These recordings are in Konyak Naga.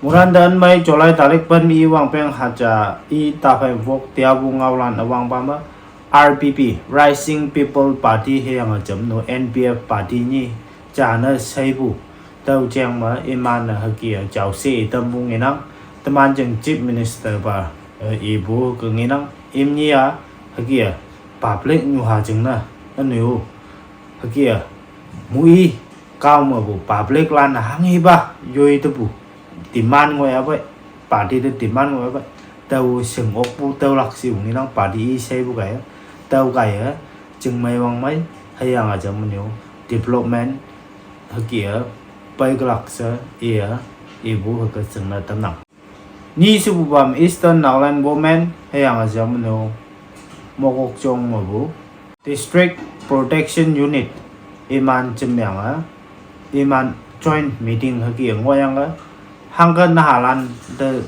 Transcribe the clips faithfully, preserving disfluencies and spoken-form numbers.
Muranda anmei July tarik pen i wangpeng haja i taphei wok tiabu ngaolan awangpa me R P P, Rising People Party hüyange jamno N P F party nyi jane sheipu tüo jeng me iman-e hüke-e jaoshe itampu ngenang, teman jing Chief Minister pa, eh, ipu ke ngenang, imni-a hüke-e public nyuha jingne, üne-o hüke-e mui kao mepu public lan-e hanghipa yoi tepu demand ngoi apei, party te demand ngoi apei, tao shing okpu tüolak shipu ngenang party i sheipu kaiye, tüo kaiye, chingmei wangmei, hüyange jamno development hüke-e peikelak she iye ipu hüke shingne tamnang. Ni shepupa me Eastern Nagaland Women hüyange jamno Mokokchung mepu District Protection Unit iman jemyange, iman joint meeting hüke ngohyange, hangke nahalan te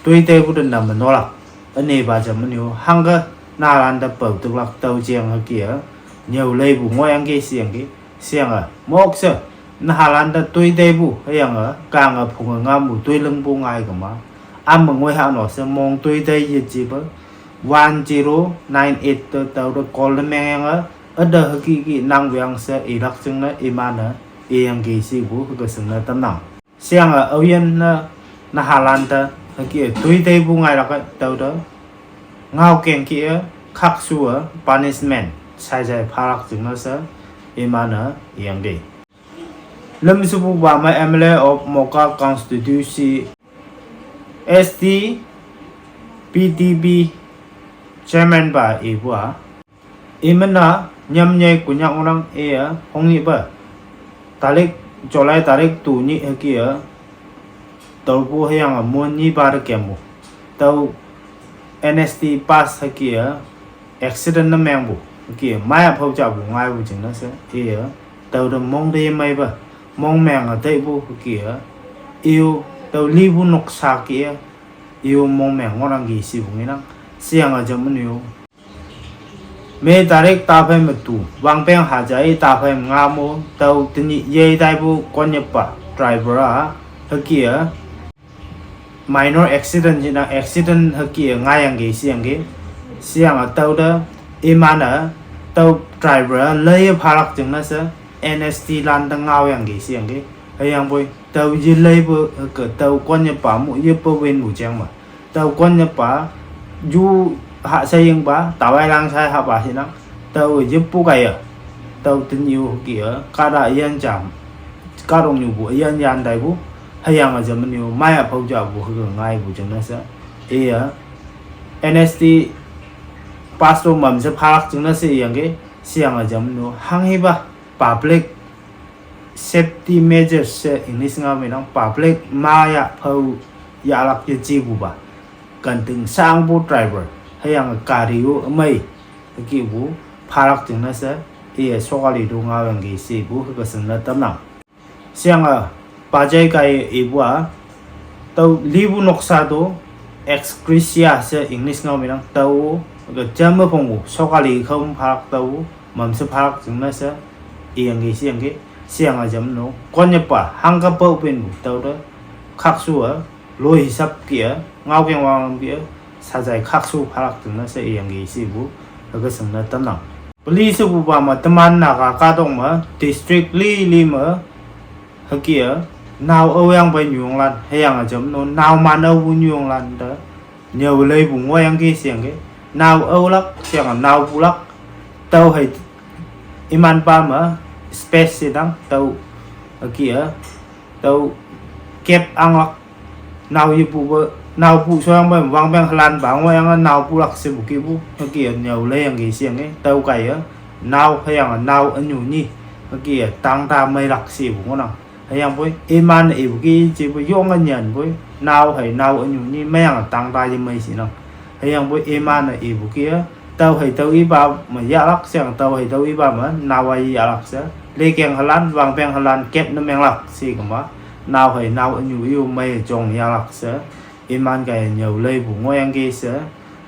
toiteipu te nam me nolak, ünepa jamno hangke nahalan te paotuklak tüo jeng hüke-e nyüo leipu ngohyangki sheyangki, sheyange mokshe nahalan te toiteipu hüyange kange phunge ngampu toilingpu ngai kema, ame ngoi hano she mong toitei yejepe one zero nine eight te tao te call ne mengyange, üte hüke ke nang weang she ilak jingne iman-e iyangki shepu hüke shingne tamnang. Sheyange aoyinne nahalan te hüke-e toiteipu ngailak-e tüo te ngaokeng ke-e khakshu-e punishment shaishai phalak jingne she iman-e iyangki. Lüm shepupa me M L A of Mokwa Constituency S T P T P Chairman pa ipu-a, iman-a nyamnyei Konyak ngohnang iye hongnyihpe tarik, July tarik tu nyih hüke-e tüopu hüyange mon nyipa te kempu, tüo N S T pass hüke-e accident ne mengpu hüke-e meiya phao japu ngaipu jingne she iye tüo te mong te yemeipe mongmenge teipu hüke-e, i-o tüo lipu noksa ke-e, i-o mongmeng ngohnangki shepu ngenang, sheyange jamno me tarik taphei me tu wangpeng haja i taphei me nga mo tüo tenyih yei taipu konnyüpa driver-a hüke-e minor accident jinang accident hüke-e ngaiyangki sheyangki, sheyange tüo te iman-e tüo driver-a leiye phalak jingne she N S T lan te ngaoyangki sheyangki, hüyangpoi tüo yeleipu hüke tüo konnyüpa mo yepe winpu jeng me tüo konnyüpa ju hasheyingpa tawai lang shai hahpa shinang, tao yepu kaiye tüo tenyih-o hüke-e kahta üyin jam, kahtoknyupu üyin yan taipu, hüyange jamno meiya phao japu hüke ngaipu jingne she iye N S T pass to mamshe phalak jingne she iyangki, sheyange jamno hanghipa public safety measures she English ngao me nang, public maya phao yahlak yejepupa, kanting shangpu driver hüyange gari-o ümei hükepu phalak jingne she iye sokali to ngaoyangki shepu hüke shingne tamnang. Sheyange pajei kaiye ipu-a tüo lipu noksa to ex gratia she English ngao me nang, tao ke jamme phongpu sokali khao phalak tüo mamshe phalak jingne she iyangki sheyangki, sheyange jamno konnyüpa hangke pao penpu tüo te khakshu-e loi hisap ke-e ngaokeng wanglam ke-e shajai khakshu phalak jingne she iyangki shepu hüke shingne tamnang. Peli shepupa me teman Naga kahtok me district lili me hüke-e nao aoyangpei nyuyonglan hüyange jamno nao man aopu nyuyonglan te nyüo leipu ngohyangki sheyangki, nao aolak sheyange nao pulak, tüo hei imanpa me space shinang tüo hüke-e tüo kep anglak, nao yepupe, naopu shoyangpe wangpeng hülanpa ngohyange nao pulak shepu kihpu hüke-e nyüo leiyangki sheyangki, tüo kaiye nao hüyange nao ünyu nyi hüke-e tangta meilak shepu ngohnang. Hüyangpoi iman-e ipu ki jepu yonge nyanpoi nao hei nao ünyu nyi meiyange tangta yemei shinang. Hüyangpoi iman-e ipu ki-e tüo hei tüo ipa me yahlak sheyange tüo hei tüo ipa me nao-a yahlak she, lekeng hülan wangpeng hülan kep ne menglak she kema, nao hei nao ünyu yu mei jong yahlak she, iman kaiye nyüo leipu ngohyangki she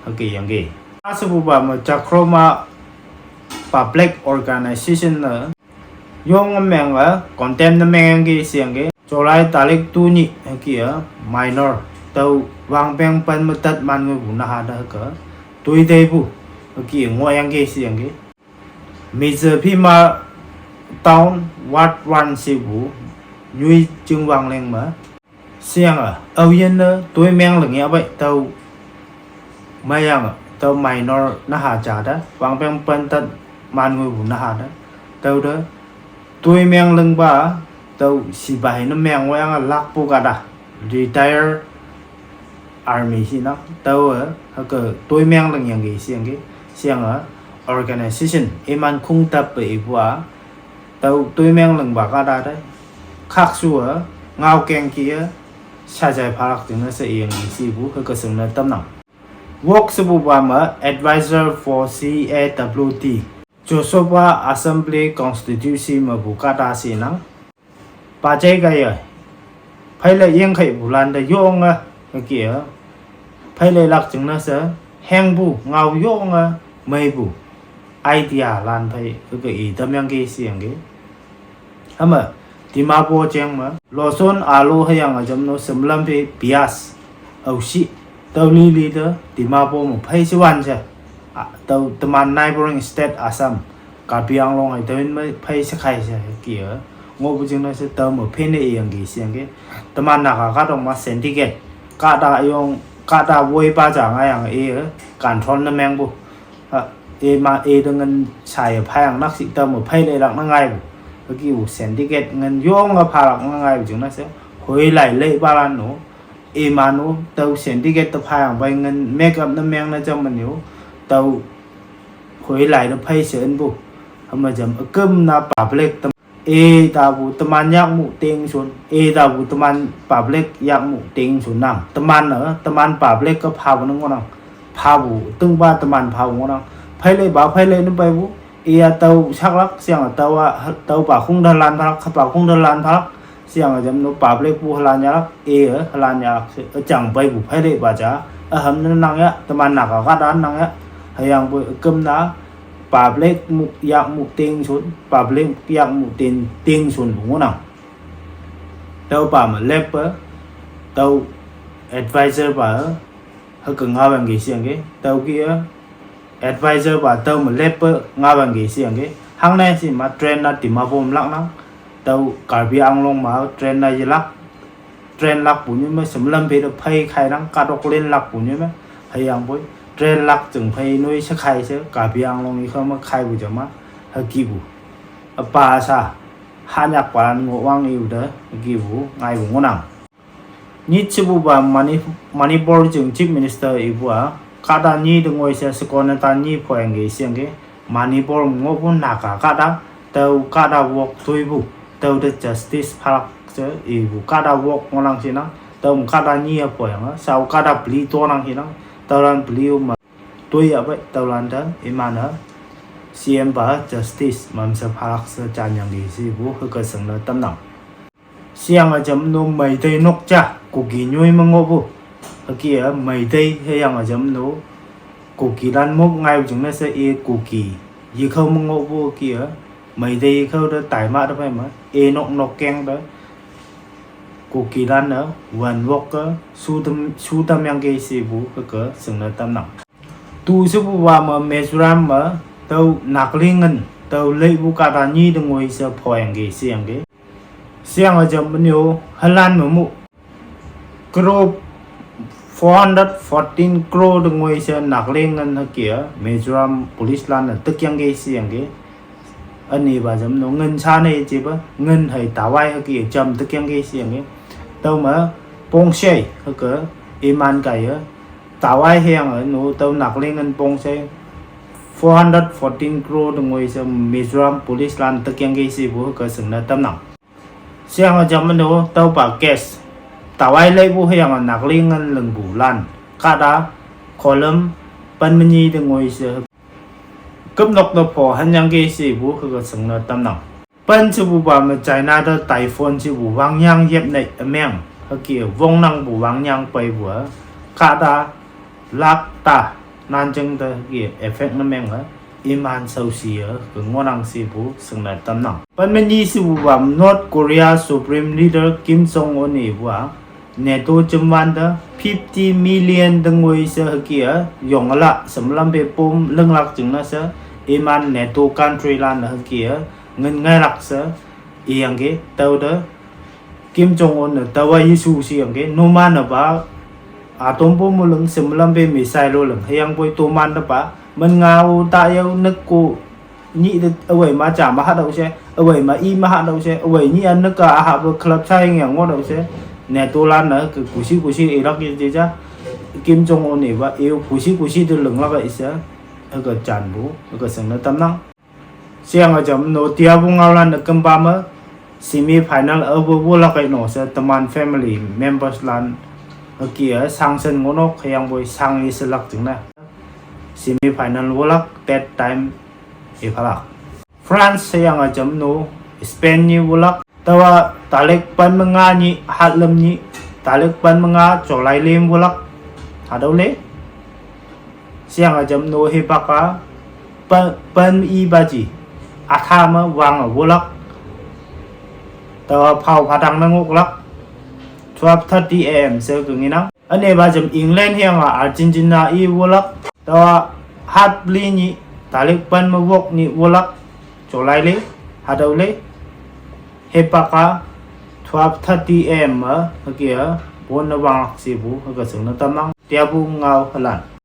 hüke yangki. Ashepupa me Jakhro me public organisation ne yonge menge condemn ne mengyangki sheyangki. July tarik tu nyih hüke-a minor tüo wangpeng pen me tat man ngoi pu naha te hüke toi tei pu hüke ngohyangki sheyangki. Mezapima town ward one shepu nyoi jing wangleng me sheyange aoyinne toimeng ling yahpei tüo meiyange tüo minor naha ja te wangpeng pen tat man ngoi pu naha te tüote toimeng lingpa tüo sipai ne meng ngohyange lakpu kahta retire army shinang tüowe hüke toimeng lingyangki sheyangki. Sheyange organization iman khongtappa ipu-a tüo toimeng lingpa kahta te khakshu-e ngaokeng kih-e shajai phalak jingne she iyangki shepu hüke shingne tamnang. Wok shepupa me advisor for C A W D, Joshua Assembly Constituency mepu kahta shinang. Pajei kaiye pheilei yengkheipu lante yonge hüke-a pheileilak jingne she hengpu ngao yonge meipu idea lan phei hüke i tamyangki sheyangki. Hüme Dimapur jeng me loson alu hüyange jamno shemlam phei pias aoshi tüo lili te Dimapur me phei shewan she, a, tüo teman neighboring state Assam, Karbi Anglong hei tüo me phei shekhai she hüke-a ngohpu jingne she tüo me phene iyangki sheyangki. Teman Naga kahtok me syndicate kahta yong kahta woipa ja ngaiyange iye control ne mengpu, a, ima ite ngin shaye phayang nakshih tüo me pheileilak ne ngaipu hükepu syndicate ngin yonge phalak ne ngaipu jingne she hoilai leipalan-o iman-o tüo syndicate te phayang pei ngin make up ne meng ne jam menyo tüo hoilai te phei she inpu. Hüme jam üküm na public te i tapu teman yakmu tingshon, i tapu teman public yakmu tingshon nang. Teman-e teman public ke phapu ne ngohnang. Phapu tingpa teman phapu ngohnang. Pheileipa pheilei ne peipu, iya tüo shaklak sheyange tüowa tüopa khongte lan phalak, hüpa khongte lan phalak sheyange jamno public pu hülan yahlak, iye hülan yahlak she üjang peipu pheileipa ja üham ne nang ya, teman Naga kahta nang ya. Hüyangpoi üküm na public mu yakmu tingshon, public yakmu ting tingshonpu ngohnang. Tüopa me leppe tüo advisor pa hüke ngaoyangki sheyangki. Tüo kih-e advisor pa tüo me leppe ngaoyangki sheyangki. Hangne shima train na Dimapur me laknang, tüo Karbi Anglong me train na yelak, train lakpu nyoi me shemlam phei te phei khainang kahtok lin lakpu nyoi me. Hüyangpoi train lak jing phei noi shekhai she Karbi Anglong ikhao me khaipu jama hükepu üpa sha hanyakpalan ngohwang ipu te hükepu ngaipu ngohnang. Nyit shepupa Mani- Manipur jing Chief Minister ipu-a kahta nyi te ngoi she shekonne ta nyi phoyangki sheyangki. Manipur me ngohpu Naga kahta tüo kahta wok toipu tüote justice phalak she ipu kahta wok ngohnang shinang. Tüo me kahta nyi-e phoyange shao kahta peli tonang shinang. Tüolan peli-o me toi yahpei tüolan te iman-e C M pa justice mamshe phalak she janyangki shepu hüke shingne tamnang. Sheyange jamno Meitei nok ja Kuki nyoi me ngohpu hüke-a Meitei hüyange jamno Kukilan mop ngaipu jingne she i Kuki yekhao me ngohpu hüke-a Meitei yekhao te taima te phei me i nok nokkeng te Kukilan-e wan wok-e shutam- shutamyangki shepu hüke shingne tamnang. Tu shepupa me Mizoram me tüo nakli ngin tüo leipu kahta nyi te ngoi she phoyangki sheyangki. Sheyange jam menyo hülan me mu crore, four hundred fourteen crore te ngoi she nakli ngin hüke-a Mizoram police lan-e tikyangki sheyangki. Ünepa jamno ngin sha ne jepa ngin hei tawai hüke jam tikyangki sheyangki. Tüome pongshei hüke iman kaiye tawai hüyange no tüo nakli ngin pongshei four hundred fourteen crore te ngoi she Mizoram police lan tikyangki shepu hüke shingne tamnang. Sheyange jam no tüopa case tawai leipu hüyange nakli ngin lingpulan kahta column pen me nyi te ngoi she kümnok te pho hanyangki shepu hüke shingne tamnang. Pen shepupa me China te typhoon shepu wangyang yepnei ümeng hüke wongnangpu wangyang peipu-a kahta lak ta nanjing te hüke effect ne menge iman shaoshi-e ke ngohnang shepu shingne tamnang. Pen me nyi shepupa North Korea Supreme Leader Kim Jong Un ipu-a NATO jemwante fifty million tengoi she hüke-a yonglak she melampe pom linglak jingne she iman NATO country lan-e hüke-a ngin ngailak she iyangki. Tüote Kim Jong Un-e taowa yeshu sheyangki, numan-e pa atom bomb-o ling she melampe missile-o ling, hüyangpoi toman-e pa men ngao ta yao nükko nyih te awei ma ja ma hatüo she, awei ma i ma hatüo she, awei nyih-a nük-a ahape club sha yeng yang ngohtüo she, NATO lan-e ke kushi kushi ilak yeje ja, Kim Jong Un ipa i kushi kushi te linglak-e she, hüke janpu hüke shingne tamnang. Sheyange jam no tiapu ngaolan-e kempa me semi final aope wolak-e no she teman family members lan hüke-a sanction ngohnok, hüyangpoi shang-i shelak jingne semi final wolak that time iphalak. France sheyange jam no Spain nyi wolak, taowa tarik pen me nga nyih hatlüm nyih, tarik pen me nga July lem wolak, hatüo le. Sheyange jam no hipak-a pen, pen i baji atha me wange wolak, taowa phao phatang ne ngohlak, twelve thirty A M she ke ngenang. Ünepa jam England hüyange Argentina i wolak, taowa hatpeli nyih tarik pen me wok nyih wolak, July le, hatüo le. Hipak-a twelve thirty A M me hüke-a wonne wanglak shepu hüke shingne tamnang tiapu ngao hülan.